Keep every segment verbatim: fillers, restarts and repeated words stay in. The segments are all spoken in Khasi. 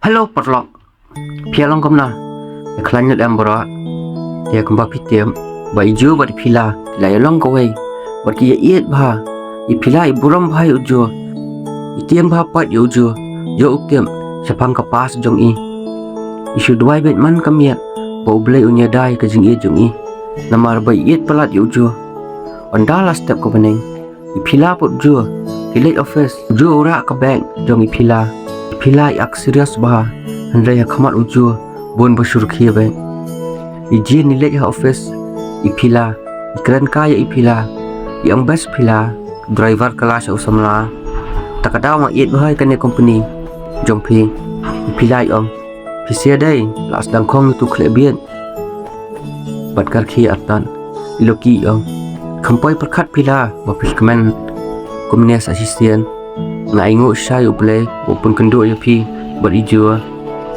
Hello, paralok. Phi ïa long kumno? Ïa khlaiñ lut em baroh? Ïa kumba phi tip ba i Ju bad i Phila ki la ïa long kawei bad ki ïa ïeit bha. I Phila i burom bha ïa u Ju, i tieng bha pat ïa u Ju, ïa u tip shaphang ka past jong i. I shu duwai beit man ka miet ba U Blei un ïada ïa ka jingïeit jong i, namar ba i ïeit palat ïa u Ju. Ynda la step ka bneng, i Phila bad u Ju ki leit office. U Ju u rah ka bag jong i Phila. I Phila i act serious bha, hynrei ha khmat u Ju bun ba shu rkhie beit. I Jin i leit ha office i Phila, i kren kai ïa i Phila, i ong, "Best Phila, driver ka la sha u samla. Ta ka daw nga ïeit bha ïa kane company jong phi." I Phila i ong, "Phi sngewdei, la sdang khong ïa utu khleh bieit bad ka rkhie artat." I Loki i ong, "Kham poi pyrkhat Phila ba phi kmen kumne sa shisien. Nga ainguh shisha ïa U Blei ba u pynkynduh ïa phi bad i Ju."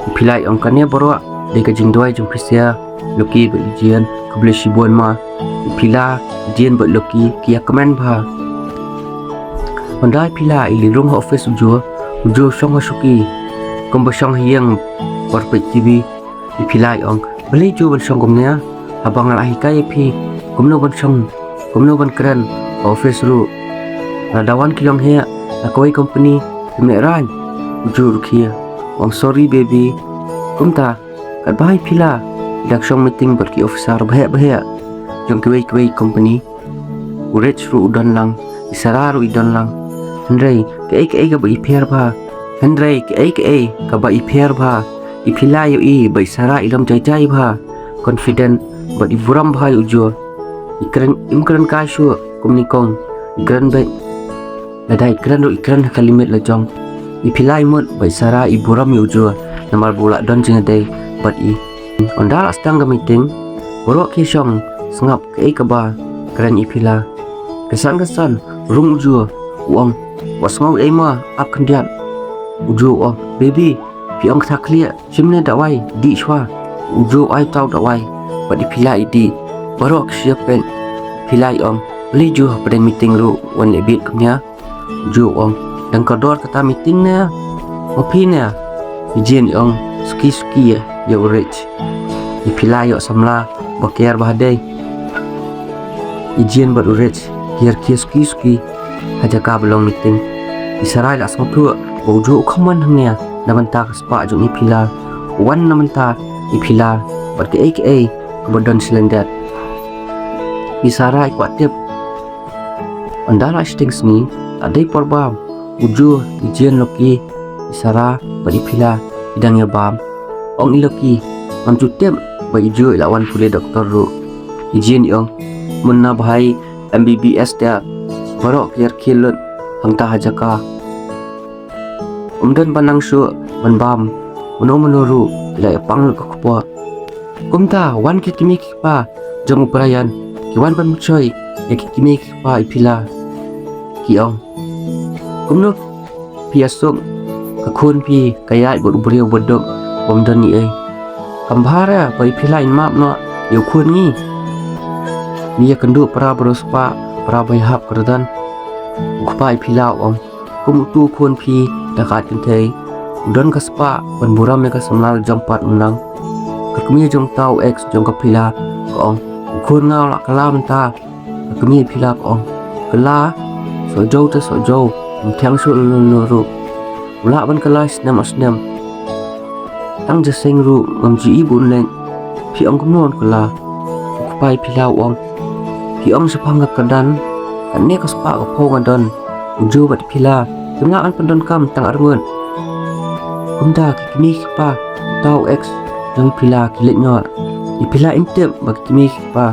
I Phila i ong, "Kane baroh dei ka jingduwai jong phi sha Loki bad i Jin, khublei shibun ma." I Phila, i Jin bad Loki ki ïa kmen bha. Ynda i Phila i leit rung ha office u Ju, u Ju u shong ha shuki kumba shong ha ïing bad peit TV. I Phila i ong, "Balei Ju ban shong kumne? Haba nga la hikai ïa phi kumno ban shong, kumno ban kren ha office ruh. Lada wan ki longïing na kawei company, phi meh raiñ." U Ju u rkhie, u ong, "Sorry baby." Kumta katba i Phila i dang shong meeting bad ki officer baheh baheh jong kiwei kiwei company, u Rich ruh u don lang, i Sara ruh i don lang. Hynrei kaei kaei kaba i pher bha, hynrei kaei kaei kaba i pher bha, i Phila i ïohi ba i Sara i long jai jai bha, confident bad i burom bha ïa u Ju. I kren, im kren kai shuh kum nyngkong, i kren beit. Lada i kren ruh i kren ha ka limit la jong. I Phila i mut ba i Sara i burom ïa u Ju namar ba u la don jingïadei bad i. Ynda la sdang ka meeting, baroh ki shong sngap kaei kaba kren i Phila. Kynsan kynsan rung u Ju, u ong, "Wat sngew ei ma, ap khyndiat." U Ju u ong, "Baby, phi ong kata khlieh, shim ne dawai, dih shuwa." U Ju u ai uta u dawai bad i Phila i dih. Baroh ki shu ïapeit. Phila i ong, "Balei Ju hapdeng meeting ruh wan leh bieit kumne?" U Ju u ong, "Dang kordor kata meeting ne ma phi ne?" I Jin i ong, "Suki suki ïa u Rich." I Phila ïoh samla ba ker ba ha dei. I Jin bad u Rich ki ïa rkhie suki suki ha jaka ba long meeting. I Sara i la sngewthuh ba u Ju u kham wan hangne na bynta ka spah jong i Phila. U wan na bynta i Phila bad kaei kaei kaba don sha lyndet. I Sara i kwah tip. Ynda la shiteng sngi, la dei por bam. U Ju, i Jin, Loki, i Sara bad i Phila ki dang ïa bam. Ong i Loki, "Ngam ju tip ba i Ju i la wan pule doktor ruh." I Jin i ong, "Mynna bha i MBBS te, baroh ki ïa rkhie lut hangta ha jaka. Ym don ba nang shuh ban bam, mano mano ruh i la ïa pang lut ka kpoh. Kumta wan ki kmie ki kpa jong u Brian ki wan ban pynshoi ïa ki kmie ki kpa i Phila, ki ong, kumno phi ïa suk, ka khun phi ka ïaid bad u briew ba duk bym don ei ei. Kam bha re ba i Phila in map noh ïa u khun ngi. Ngi ïa kynduh para ba riewspah, para ba ïahap kyrdan." U kpa i Phila u ong, "Kum utu u khun phi da ka kynthei, u don ka spah ban burom ïa ka samla la jong pat mynlang." Ka kmie jong uta u ex jong ka Phila ka ong, "U khun nga u la kylla mynta." Ka kmie i Phila ka ong, "Kylla? Soh jew te soh jew, ym thiang shuh lano lano ruh. U lah ban kylla snem ar snem. Tang jaseng ruh ngam ju i ba un leit. Phi ong kumno un kylla?" U kpa i Phila u ong, "Phi ong shaphang ka kyrdan, kane ka spah ka phew nga don. U Ju bad i Phila kim lah ban pyndonkam tang arngut." Kumta ki kmie ki kpa uta u ex jong i Phila ki leit noh. I Phila im tip ba ki kmie ki kpa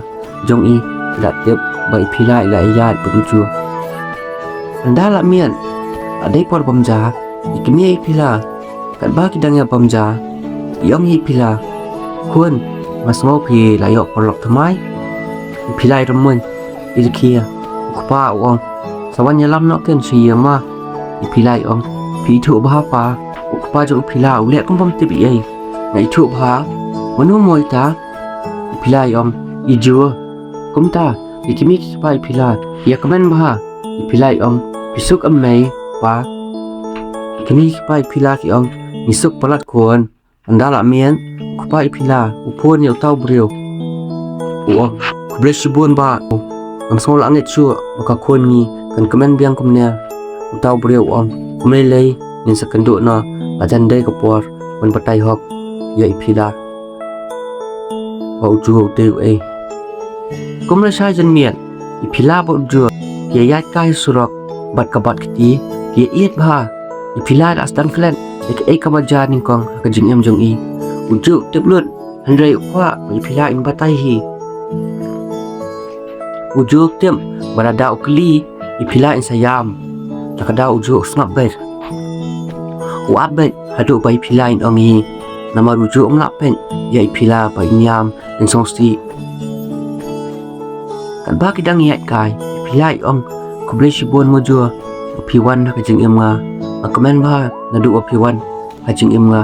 jong i ki la tip ba i Phila i la ïaid bad u Ju. Ynda la miet, la dei por bam ja, i kmie i Phila katba ki dang ïa bam ja, i ong ïa i Phila, "Khun, nga sngew phi la ïoh paralok thymmai." I Phila i rymmuiñ, i rkhie. U kpa u ong, "Sa wan ïalam noh ken sha ïing ma." I Phila i ong, "Phi ithuh bha pa." U Kpa jong i Phila u leh kum bym tip ei ei. Nga ithuh bha. Mano mo ita? I Phila i ong, i Ju. Kumta, ïa ki mei ki kpa i Phila, ïa kmen bha. I Phila i ong, phi suk em mei, pa? Ki mei ki kpa i Phila ki ong, ngi suk palat khun. Ynda la miet, u kpa i Phila u phone ïa uta u briew. U ong, khublei shibun bah. Ngam sngew la ngeit shuh ba ka khun ngi kan kmen biang kumne. Uta u briew u ong, ym lei lei, ngin sa kynduh noh, la jan dei ka por ban batai hok ïa i Phila ba u Ju u dei uei. Kum lashai janmiet, i Phila bad u Ju ki ïaid kai surok bad ka bat kti, ki ïaieit bha. I Phila la sdang klet ïa kaei kaba jia nyngkong ha ka jingim jong i. U Ju u tip lut, hynrei u kwah ba i Phila in batai hi. U Ju u tip ba lada u kylli i Phila in sa ïam. Te ka daw u Ju u sngap beit. U ap beit haduh ba i Phila in ong hi. Namar u Ju um lah peit ïa i Phila ba in ïam, in sngewsih. Katba ki dang ïaid kai, i Phila i ong, khublei shibun mo Ju, ba phi wan ha ka jingim nga. Nga kmen bha naduh ba phi wan ha jingim nga.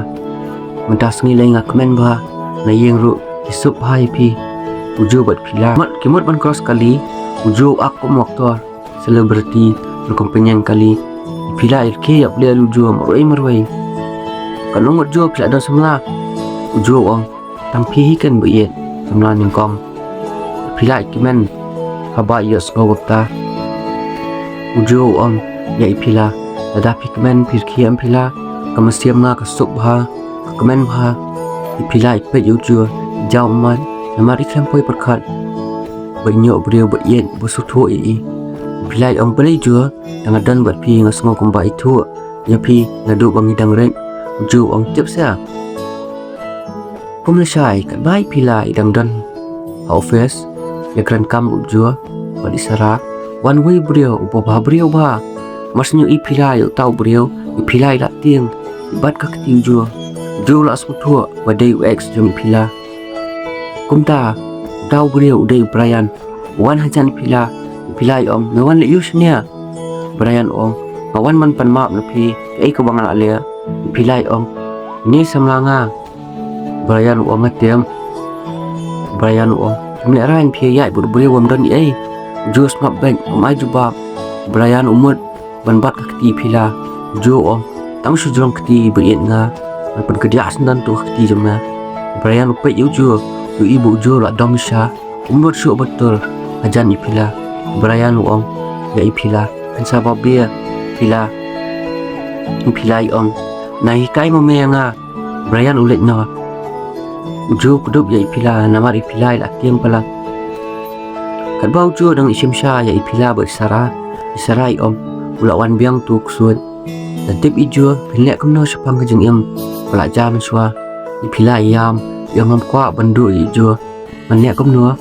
Mynta sngi lei nga kmen bha, nga ïeng ruh, ki suk bha ïa phi. U Ju bad Phila mut, ki mut ban cross kali. U Ju u act kum u actor, celebrity, rukom pynïeng kali. I Phila i rkhie ïa phi ïa u Ju marwei marwei. Katno ngut Ju phi la don samla? U Ju u ong, tang phi hi ken ba ïeit samla nyngkong. I Phila i kmen haba i ïohsngew kumta. U Ju u ong ïa i Phila, lada phi kmen phi rkhie em Phila, ka mynsiem nga ka suk bha, ka kmen bha. I Phila i peit ïa u Ju, i jaw ummat, namar i khlem poi pyrkhat ba i ñiuh briew ba ïeit ba sngewthuh ïa i. I Phila i ong, balei Ju, tang nga don bad phi nga sngew kumba ithuh ïa phi naduh ba ngi dang rit. U Ju u ong, tip seh. Kum lashai katba i Phila i dang don ha office, ïakren kam u Ju bad i Sara, wan uwei u briew uba bha briew bha. Mar shu ñiuh i Phila ïa uta u briew, i Phila i la tieng, i bat ka kti u Ju. U Ju u la sngewthuh ba dei u ex jong i Phila. Kumta, uta u briew u dei u Brian. U wan hajan i Phila, i Phila i ong, me wan leh aiu shane? Brian u ong, nga wan ban pan map na phi, kaei kaba nga la leh. I Phila i ong, ine samla nga. Brian u ong, nga tip. Brian u ong, ym lehrain phi ïaid bad u briew bym don ei ei. U Ju u sngap beit, um ai jubab. Brian u mut ban bat ka kti i Phila. U Ju u ong, tang shu jrong kti ba ïeit nga, ngan pynkdiah syndon tu ka kti jong me. Brian u peit ïa u Ju, u ïohi ba u Ju u la dom shisha. Um nud shuh ban tur hajan i Phila. Brian u ong ïa i Phila, phin sa bam biang Phila. I Phila i ong, nai hikai ma me ïa nga. Brian u leit noh. U Ju u kdup ïa i Phila namar i Phila i la tieng palat. Katba u Ju u dang ïashim sha ïa i Phila bad i Sara, i Sara i ong, u la wan biang tu u ksuid. La tip i Ju, phin leh kumno shaphang ka jingim ba la jia mynshuwa? I Phila i ïam, i ong, ngam kwah ban duh ïa i Ju. Ngan leh kumno?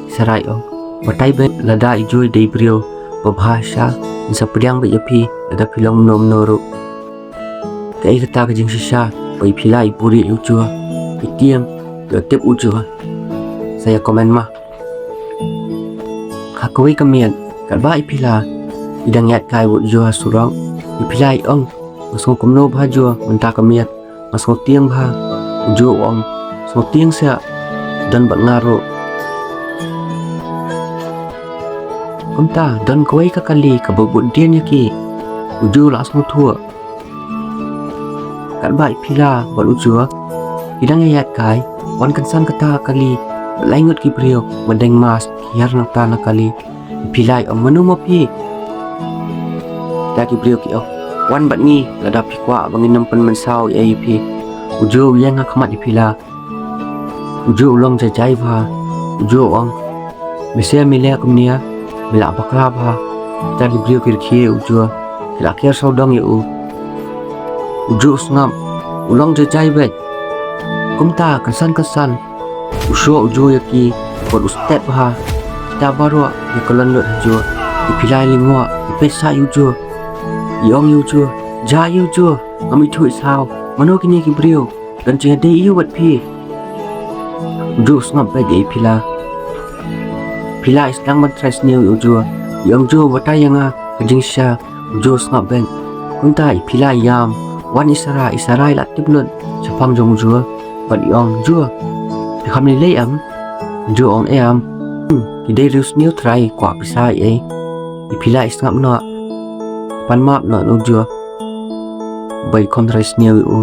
I Sara i ong, batai beit, lada i Ju i dei briew ba bha shisha, in sa pdiang beit ïa phi lada phi long kumno kumno ruh. Kaei kata ka jingshisha ba i Phila i buri ïa u Ju? I tieng, ïoh tip u Ju. Sa ïa comment ma. Ha kawei ka miet, katba i Phila i dang ïaid kai bad u Ju ha surok, i Phila i ong, nga sngew kumno bha Ju mynta ka miet. Nga sngew tieng bha. U Ju u ong, sngew tieng seh, don bad nga ruh. Kumta don kawei ka kali kaba bud dien ïa ki. U Ju u la sngewthuh. Katba i Phila bad u Ju ki dang ïaid kai, wan kynsan kata ka kali bad lai ngut ki briew ba deng mask, ki hiar nangta na kali. I Phila i ong, mano mo phi? Kita ki briew ki ong, wan bad ngi lada phi kwah ba ngin ym pynmynsaw ei ei ïa phi. U Ju u ïeng ha khmat i Phila. U Ju u long jai jai bha. U Ju u ong, me shem, me leh kumne, me lah bakla bha. Kita ki briew ki rkhie ïa u Ju, ki la ker sawdong ïa u. U Ju u sngap, u long jai jai beit. Kumta kynsan kynsan u shoh u Ju ïa ki bad u stet bha. Kita baroh ki kyllon lut ha Ju. I Phila i lyngngoh, i peit sah ïa u Ju. I ong ïa u Ju, jah ïa u Ju, ngam ithuh i saw. Mano kine ki briew? Don jingïadei aiu bad phi? U Ju u sngap beit ïa i Phila. Phila i sdang ban trai sniew ïa u Ju. I ong, Ju, batai ïa nga ka jingshisha. U Ju u sngap beit. Kumta i Phila i ïam, Wan i Sara, i Sara i la tip lut shaphang jong u Jua bad i ong, Jua, phi kham lei lei em? U Jua ong, em. Hmm, ki dei riew sniew trai, kwah pisa ei. I Phila i sngap noh, pan map noh na u Jua ba i kham trai sniew ïa u.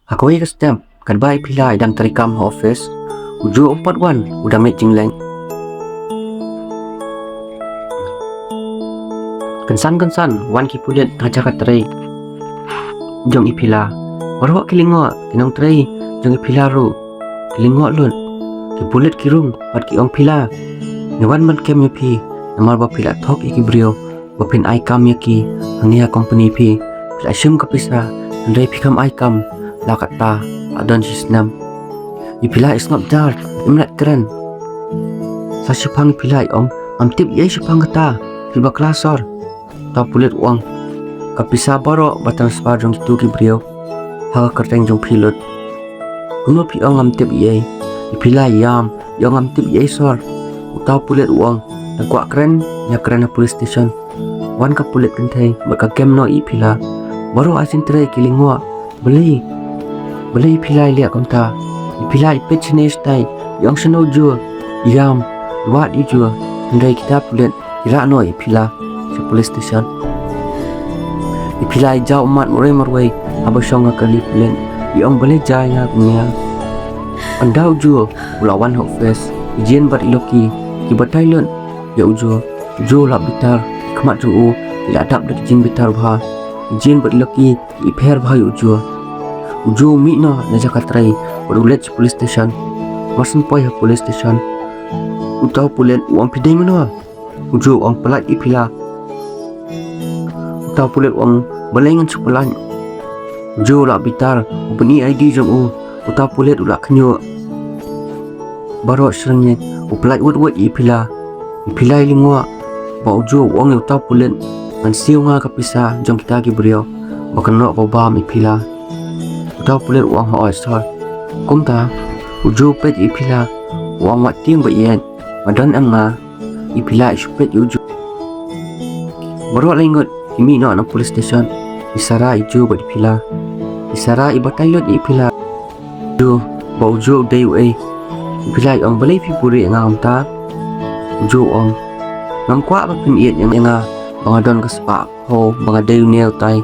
Ha kawei ka step, katba i Phila i dang trei kam ha office, u Jua um pat wan, u dang leit jingleit. Kynsan kynsan wan ki pulit ha jaka trei jong i Phila. Baroh ki lyngngoh, ki nongtrei jong i Phila ruh ki lyngngoh lut. Ki pulit ki rung bad ki ong, Phila, ngi wan ban kem ïa phi namar ba phi la thok ïa ki briew ba phin ai kam ïa ki hangne ha company phi. Phi la shim ka pisa, hynrei phi kham ai kam la katta, la don shi snem. I Phila i sngap jar, im lait kren. Sa shaphang i Phila i ong, ngam tip ei shaphang kata, phi bakla sor. Uta u pulit u ong, ka pisa baroh ba transfer jong kito ki briew ha ka kyrteng jong phi lut. Kumno phi ong ngam tip ei? I Phila i ïam, i ong, ngam tip ei sor. Uta u pulit u ong, nang kwah kren, ïa kren ha police station. Wan ka pulit kynthei bad ka kem noh i Phila. Baroh ha shnong trei ki lyngngoh, balei, balei i Phila i leh kumta? I Phila i peit shane shatai, i ong, shano u Jua? I ïam, i wad ïa u Jua. Hynrei kita pulit ki rah noh i Phila sha police station. I Phila i jaw ummat marwei marwei haba shong ha ka kali pulit. I ong, balei jia ïa nga kumne? Ynda u Jua u la wan ha office, i Jin bad i Loki ki batai lut ïa u Jua. U Jua u la bitar, ki khmat jong u ki la dap da ki jingbitar bha. I Jin bad i Loki ki pher bha ïa u Jua. U Jua u mih noh na jaka trei bad u leit sha police station. Mar shu poi ha police station, uta u pulit u ong, phi dei mano? U Jua u ong, pyllait i Phila. Uta u pulit u ong, balei ngan shu pyllait? U Jua u la bitar, u pyni I D jong u. Uta u pulit u la khñiuh baroh shi ryngiej, u pyllait wut wut ïa i Phila. I Phila i lyngngoh bad u Jua u ong ïa uta u pulit, ngan siew nga ka pisa jong kita ki briew ba kynnoh ba bam i Phila. Uta u pulit u ong, hooid sir. Kumta u Jua u peit ïa i Phila, u ong, wat tieng ba ïeit, nga don em nga? I Phila i shu peit ïa u Jua. Baroh lai ngut ki mih noh na police station, i Sara, i Jua bad i Phila. I Sara i batai lut ïa i Phila, Jua, ba u Jua u dei uei. I Phila i ong, balei phi buhrieh ïa nga kumta? U Jua u ong, ngam kwah ba phin ïeit ïa nga ba nga don ka spah phew, ba nga dei une utai.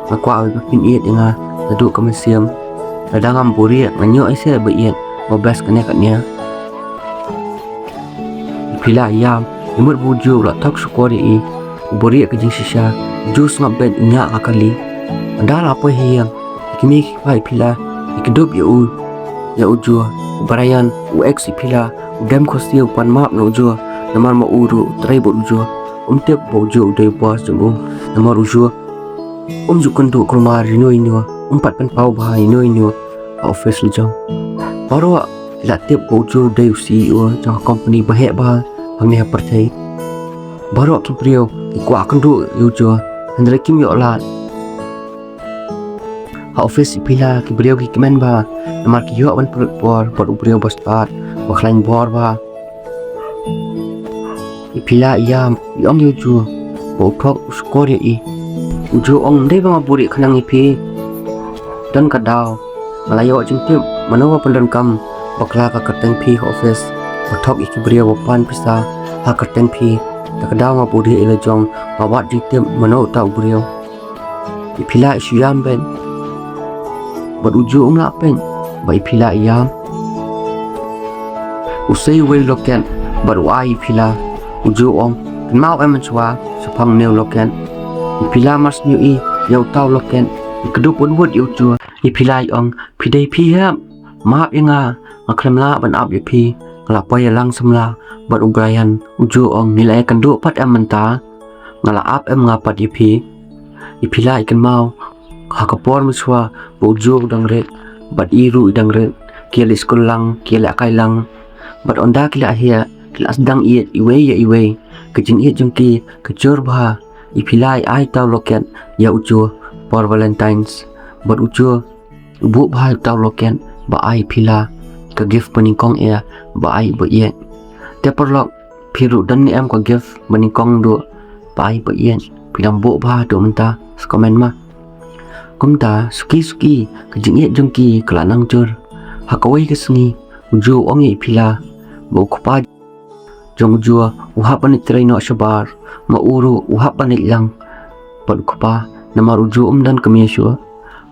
Nga kwah ba phin ïeit ïa nga naduh ka mynsiem. Lada ngam buhrieh, ngan ïoh ïa seh ba ïeit ba best kane kane. I Phila i ïam, i mut ba u Jua u la thok shukor ïa i. U buhrieh ka jingshisha, u Jua u sngap beit, u ñiah ka kali. Ynda la poi ha ïing, ki kmie ki kpa i Phila ki kdup ïa u, ïa u Jua. U Brian, u ex i Phila, u dem khuslai, u pan map na u Jua namar ma u ruh u trei bad u Jua. Um tip ba u Jua u dei u boss jong u namar u Jua um ju kynduh kulmar ïano ïano, um pat pynpaw bha ïano ïano ha office la jong. Baroh ki la tip ba u Jua u dei u C E O jong ka company ba heh bha hangne ha pyrthei. Baroh ki briew ki kwah kynduh ïa u Jua, hynrei kim ïoh lad. Ha office i Phila ki briew ki kmen bha namar ki ïoh ban pynlut por bad u briew ba stad, ba khlaiñ bor bha. I Phila i ïam, i ong ïa u Jua ba u thok, u shukor ïa i. U Jua u ong, ym dei ba nga buhrieh khnang ïa phi. Don ka daw nga la ïoh jingtip mano ba pyndonkam bakla ka kyrteng phi ha office, ba thok ïa ki briew, ba pan pisa ha kyrteng phi. Te ka daw nga buhrieh ïa la jong, nga wad jingtip mano uta u briew. I Phila i shu ïam beit bad u Jua um lah peit ba i Phila i ïam. U sei uwei u locket bad u ai i Phila. U Jua u ong, kynmaw em mynshuwa shaphang une u locket? I Phila mar shu ïohi ïa uta u locket, i kdup wut wut ïa u Jua. I Phila i ong, phi dei phi hep, map ïa nga, nga khlem lah ban ap ïa phi. Nga la poi ïalang samla bad u Brian. U Jua u ong, ngi la ïakynduh pat em mynta? Nga la ap em nga pat ïa phi? I Phila i kynmaw ha ka por mynshuwa ba u Jua u dang rit bad i ruh i dang rit. Ki ïaleit skul lang, ki ïalehkai lang. Bad ynda ki la heh, ki la sdang ïeit iwei ïa iwei. Ka jingïeit jong ki ka jur bha. I Phila i ai uta u locket ïa u Jua por Valentine's. Bad u Jua u buh bha ïa uta u locket ba ai i Phila, ka gift ba nyngkong eh ba ai ba ïeit. Te paralok, phi ruh don ne em ka gift ba nyngkong duh ba ai ba ïeit? Phi dang buh bha haduh mynta? Sa comment ma. Kumta suki suki ka jingïeit jong ki ka la nang jur. Ha kawei ka sngi u Ju u ong ïa i Phila ba u kpa jong u Ju u hap ban leit trei noh shabar, ma u ruh u hap ban leit lang bad u kpa, namar u Ju um don kmie shuh.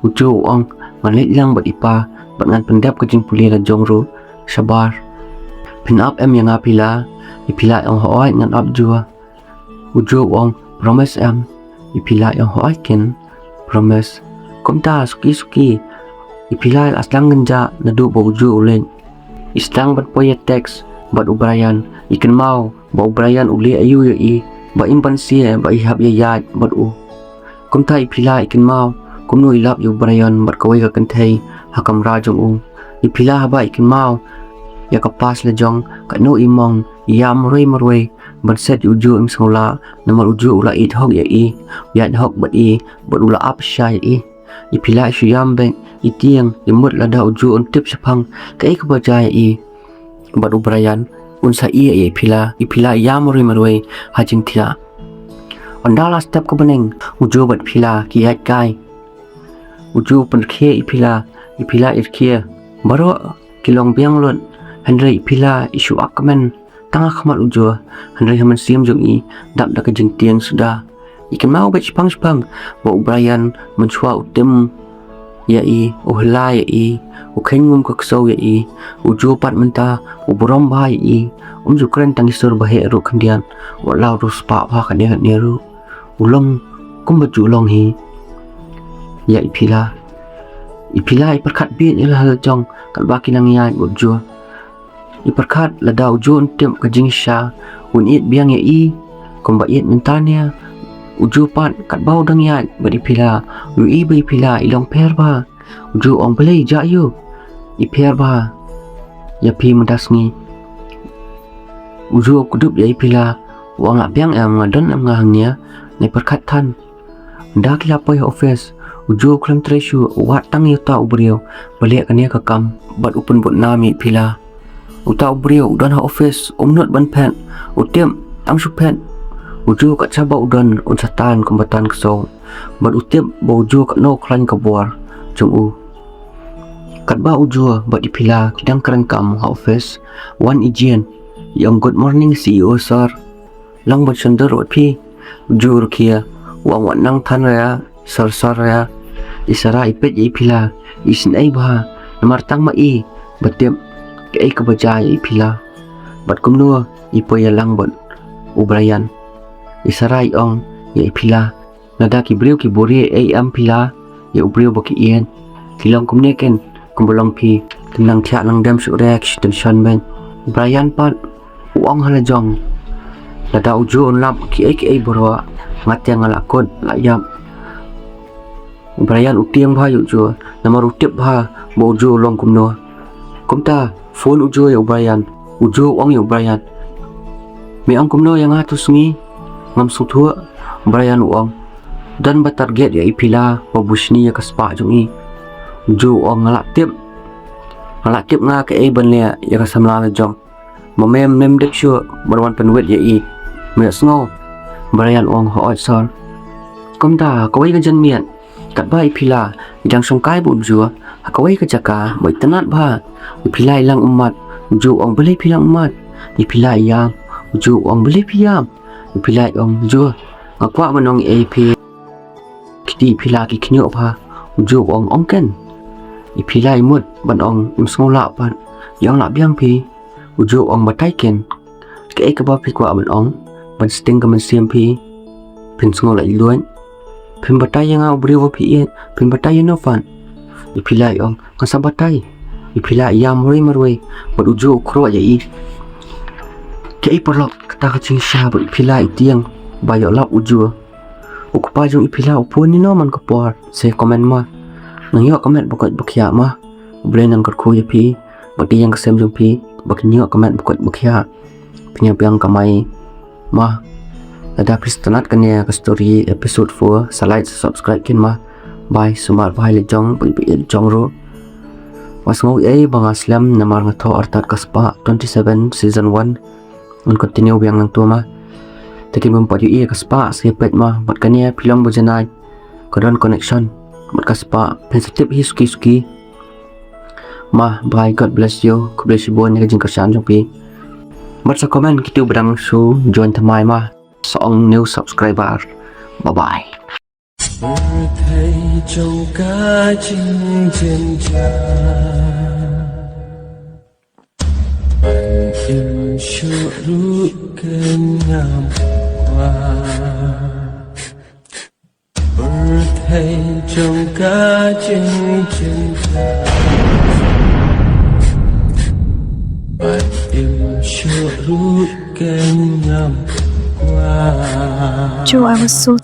U Ju u ong, ngan leit lang bad i pa bad ngan pyndep ka jingpule la jong ruh shabar. Phin ap em ïa nga Phila? I Phila i ong, hooid ngan ap Ju. U Ju u ong, promise em? I Phila i ong, hooid keiñ, promise. Kumta suki suki i Phila i la sdang kynjah naduh ba u Ju u leit. I sdang ban poi ïa text bad u Brian, i kynmaw ba u Brian u leh aïu ïa i ba im ban sngewbha ba i hap ïaid bad u. Kumta i Phila i kynmaw kumno i lap ïa u Brian bad kawei ka kynthei ha kamra jong u. I Phila haba i kynmaw ïa ka past la jong, katno i mong, i ïam marwei marwei ban set ïa u Ju im sngewlah, namar u Ju u la ïeit hok ïa i, u ïeit hok bad i bad u la ap shisha ïa i. I Phila i shu ïam beit, i tieng, i mut lada u Ju un tip shaphang kaei kaba jia ïa i bad u Brian, un sa ïeh ïa i Phila. I Phila i ïam marwei marwei ha jingthiah. Ynda la step ka bneng, u Ju bad i Phila ki ïaid kai. U Ju u pynrkhie ïa i Phila, i Phila i rkhie. Baroh ki long biang lut, hynrei i Phila i shu ap kmen tang ha khmat u Ju, hynrei ha mynsiem jong i dap da ka jingtieng suda. I kynmaw beit shaphang shaphang ba u Brian mynshuwa u tim ïa i, u hylla ïa i, u kheiñ ngum ka ksew ïa i. U Ju pat mynta u burom bha ïa i, um ju kren tang i sur ba heh ruh khyndiat, wat la u riewspah bha katne katne ruh. U long kumba ju long hi ïa i Phila. I Phila i pyrkhat beit ïa la jong katba ki nang ïaid bad u Ju. I pyrkhat lada u Ju un tip ka jingshisha, un ïeit biang ïa i kumba ïeit mynta ne. U Ju pat katba u dang ïaid bad i Phila, u ïohi ba i Phila i long pher bha. U Ju u ong, balei, jia aïu i pher bha ïa phi mynta sngi? U Ju u kdup ïa i Phila, u ong, lah biang em, nga don em nga hangne, nga pyrkhat than. Ynda ki la poi ha office, u Ju u khlem trei shuh, u wad tang ïa uta u briew ba leh kane ka kam bad u pynbud nam ïa i Phila. Uta u briew u don ha office, um nud ban phet, u tip tang shu phet. U Ju kat shaba u don un sa tan kumba tan ksew bad u tip ba u Ju katno u khlaiñ ka bor jong u. Katba u Ju bad i Phila ki dang kren kam ha office, wan i Jane, i ong, good morning C E O sir. Lang ban shon dur wat phi. U Ju u rkhie, u ong, wat nang than re ïa sir sir re ïa. I Sara i peit ïa i Phila, i sngewbha namar tang ma i ba tip kaei kaba jia ïa i Phila bad kumno i poi ïalang bad u Brian. I Sara i ong ïa i Phila, lada ki briew ki buhrieh ei em Phila ïa u briew ba ki ïeit, ki long kumne ken kumba long phi, kin nang thiah nang dem shuh re, ki shu tension beit. Brian pat u ong ha la jong, lada u Ju un lap kiei kiei baroh, nga te nga la kut la ïap. U Brian u tieng bha ïa u Ju namar u tip bha ba u Ju u long kumno. Kumta phone u Ju ïa u Brian. U Ju u ong ïa u Brian, me ong kumno ïa nga tu sngi? Ngam sngewthuh. Brian u ong, don ba target ïa i Phila ba bushni ïa ka spah jong i. U Ju u ong, nga la tip, nga la tip nga kaei ban leh ïa ka samla la jong. Ma mem mem dep shuh ban wan pynwit ïa i. Me sngew? Brian u ong, hooid sir. Kumta kawei ka janmiet, katba i Phila i dang shongkai bad u Ju ha kawei ka jaka ba itynnad bha, i Phila i lang ummat. U Ju u ong, balei phi lang ummat? I Phila i ïam. U Ju u ong, balei phi ïam? I Phila i ong, Ju, nga kwah ban ong ei ïa phi. Kti i Phila ki khñiuh bha. U Ju u ong, ong ken. I Phila i mut ban ong, im sngewlah pat. I ong, lah biang phi. U Ju u ong, batai ken. Kaei kaba phi kwah ban ong, ban sting ka mynsiem phi. Phin sngew la i luid. Phim batai ïa nga u briew ba phi ïeit, phin batai ïa no pat? I Phila i ong, ngan sa batai. I Phila i ïam marwei marwei bad u Ju u khroh ïa i. Kaei paralok kata ka jingshisha ba i Phila i tieng ba ïoh lap u Ju. U kpa jong i Phila u phone ïa no man ka por, sa comment ma. Nang ïoh comment ba koit ba khiah ma. U Blei un nang kyrkhu ïa phi bad ki ïing ki sem jong phi ba kin ïoh comment ba koit ba khiah. Pynïap biang kamai ma. Lada phi sngewtynnat kane ka story episode four, sa like, sa subscribe kin ma. Bye, sumar bha ïa la jong bad ïa la jong ruh. Wat sngew ei ba nga slem namar nga thoh artat ka spah twenty-seven season one. Ngan continue biang nangta ma. Te kin bym pat ïohi ïa ka spah, sa ïa peit ma. Bad kane phi long ba janai, ka don connection. bad ka spah, phin sa tip hi suki suki. Ma, bye, God bless you. Khublei shibun ïa ka jingkyrshan jong phi. Bad sa comment kito ba dang shu join thymmai ma. Sa ong new subscriber. Bye bye. Pyrthei jong ka jingjynjar, ban im shuh ruh kan ngam kwah. Pyrthei jong ka jingjynjar, ban im shuh ruh kan ngam kwah. Joe, I was so